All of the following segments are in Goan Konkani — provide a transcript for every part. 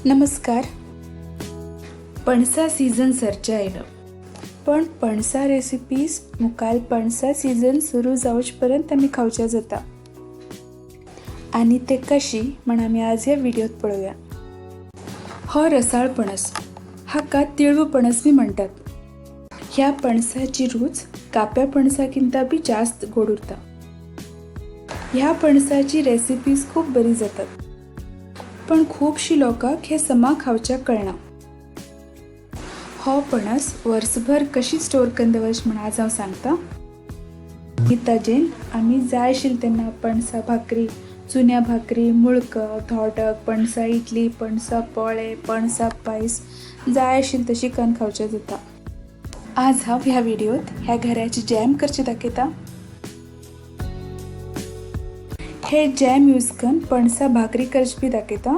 नमस्कार. पणसा सीझन सरच्या आयलो, पण पणसा रेसिपीज मुखार पणसा सीझन सुरू जावचे पर्यंत आमी खावच्या जाता आनी ते कशी म्हण आमी आज ह्या व्हिडियोत पळोवया. हो रसाळ पणस, हाका तिळवू पणस बी म्हणटात. ह्या पणसाची रूच काप्या पणसाकिंता बी जास्त गोड उरता. ह्या पणसाची रेसिपीज खूब बरी जातात, पण खुबशी लोकांक हे समा खावच्याक कळना. हो पणस वर्सभर कशी स्टोर करून दवरची म्हण आज हांव सांगता. ताजेन आमी जाय आशिल्लें तेन्ना पणसा भाकरी, चुन्या भाकरी, मुळक, धोडक, पणसा इडली, पणसा पोळे, पणसा पायस जाय आशिल्लें तशी करून खावचें जाता. आज हांव ह्या व्हिडियोत ह्या घऱ्याची जॅम करची दाखयता. हे जॅम यूज करून पणसा भाकरी करची बी दाखयता.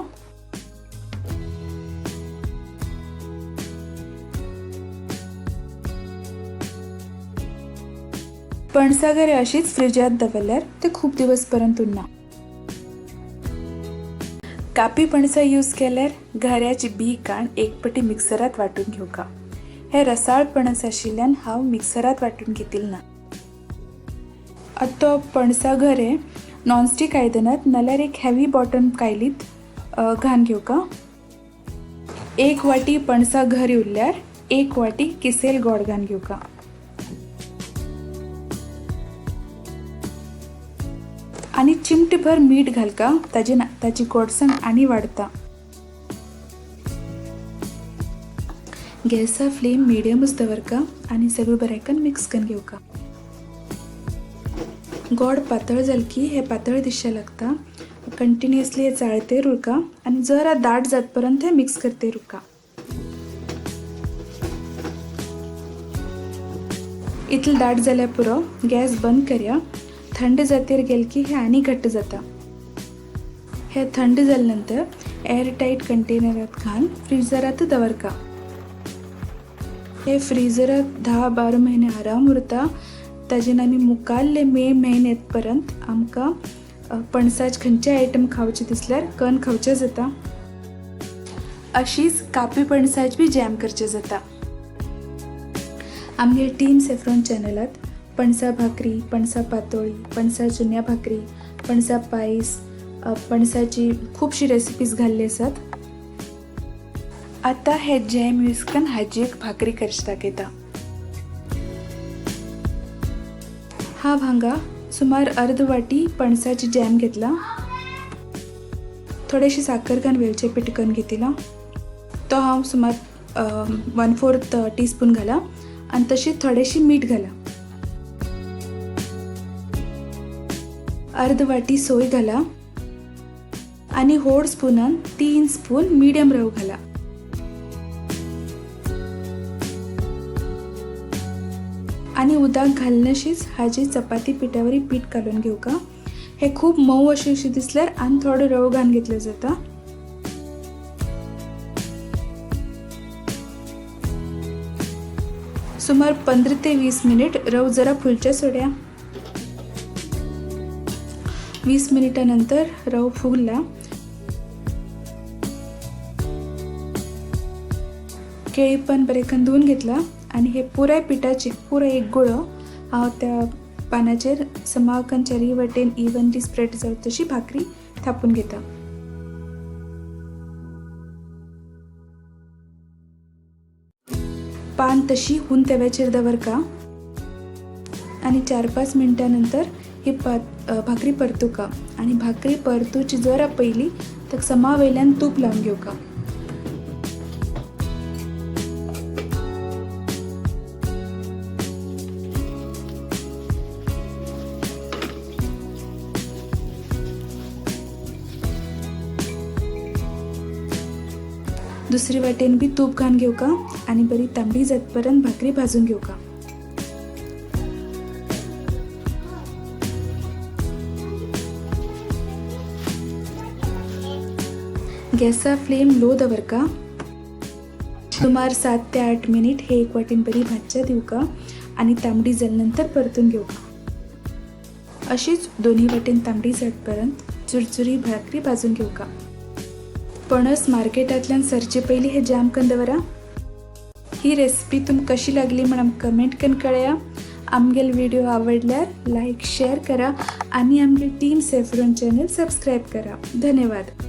पणसा घरे अशीच फ्रिजात दवरल्यार ते खूब दिवस पर्यंत उरना. कापी पणसा यूज केल्यार घऱ्याची बी काण एक पटी मिक्सरात वांटून घेवका. हे रसाळ पणस आशिल्ल्यान हांव मिक्सरात वांटून घेतील ना. आतां पणसा घरे नॉनस्टीक आयदनात नाल्यार एक हेवी बॉटम कायलीत घालून घेवका. एक वाटी पणसा घरी उरल्यार एक वाटी किसेल गोड घालून घेवका. आनी चिमटीभर मीठ घालका, ताजी गोडसाण आनी वाडता. गॅसा फ्लेम मिडियमच दवरका आनी सगळें बरें मिक्स करून घेवका. गोड पातळ जाल की हे पातळ दिसचें लागता. कंटिन्युअसली हे चाळते उरका आनी जरा दाट जात पर्यंत हे मिक्स करते उरका. इतलें दाट जाल्यार पुरो, गॅस बंद करया. थंड जातेर गेल की हे आनी घट्ट जाता. हे थंड जाले नंतर एअर टायट कंटेनरात घालून फ्रिजरात दवरका. हे फ्रिजरात 10-12 म्हयने आराम उरता. ताजेन आमी मुखाल्ले मे म्हयन्यात पर्यंत आमकां पणसाचे खंयचे आयटम खावचे दिसल्यार कन्न खावचें जाता. अशीच कापी पणसाची बी जॅम करचें जाता. आमगे टीम सेफ्रॉन चॅनलात पणसा भाकरी, पणसा पातोळी, पणसा चुन्या भाकरी, पणसा पायस, पणसाची खुबशी रेसिपीज घाल्ली आसात. आतां हे जॅम यूज करून हाजी एक भाकरी करची दाखयता. हांव हांगा सुमार अर्द वाटी पणसाची जॅम घेतला. थोडेशी साकर घालून वेलचे पीठ करून घेतला. तो हांव सुमार 1/4 टीस्पून घाला आनी तशी थोडेशी मीठ घाला. अर्द वाटी सोय घाला आनी होड स्पुनान 3 स्पून मिडियम रव घाला. आनी उदक घालनशीच हाजी चपाती पिठावरी पीठ घालून घेवका. हे खूब मोव अशें अशें दिसल्यार आनी थोडो रव घालून घेतले जाता. सुमार 15 ते 20 मिनिट रव जरा फुलचे सोड्या. 20 मिनिटानंतर रव फुगला. केळी पण बरें करून धुवन घेतला आनी हे पुराय पिठाचे पुराय एक गुळो हांव त्या पानाचेर समाकन चारी वटेन इवनली स्प्रेड जावं तशी भाकरी थापून घेता. पान तशी हून तव्याचेर दवरका आनी 4-5 मिनटां नंतर ही भाकरी परतुका आनी भाकरी परतुची जरा पयली तर समा वयल्यान तूप लावन घेवका. दुसरी वाटेन बी तूप घालून घेवका आनी बरी तांबडी जातपर्यंत भाकरी भाजून घेवका. गॅसा फ्लेम लो दवरका. सुमार 7 ते 8 मिनिट हे एक वाटेन बरी भाजच्या दिवका आनी तांबडी जाले नंतर परतून घेवका. अशीच दोन्ही वाटेन तांबडी जातपर्यंत चुरचुरी भाकरी भाजून घेवका. पणस मार्केटांतल्यान सरचे पयलीं हे जाम करून दवरा. ही रेसिपी तुमकां कशी लागली म्हण आमकां कमेंट करून कळया. आमगेल व्हिडिओ आवडल्यार लायक, शेअर करा आनी आमगे टीम सेफ्रॉन चॅनल सबस्क्रायब करा. धन्यवाद.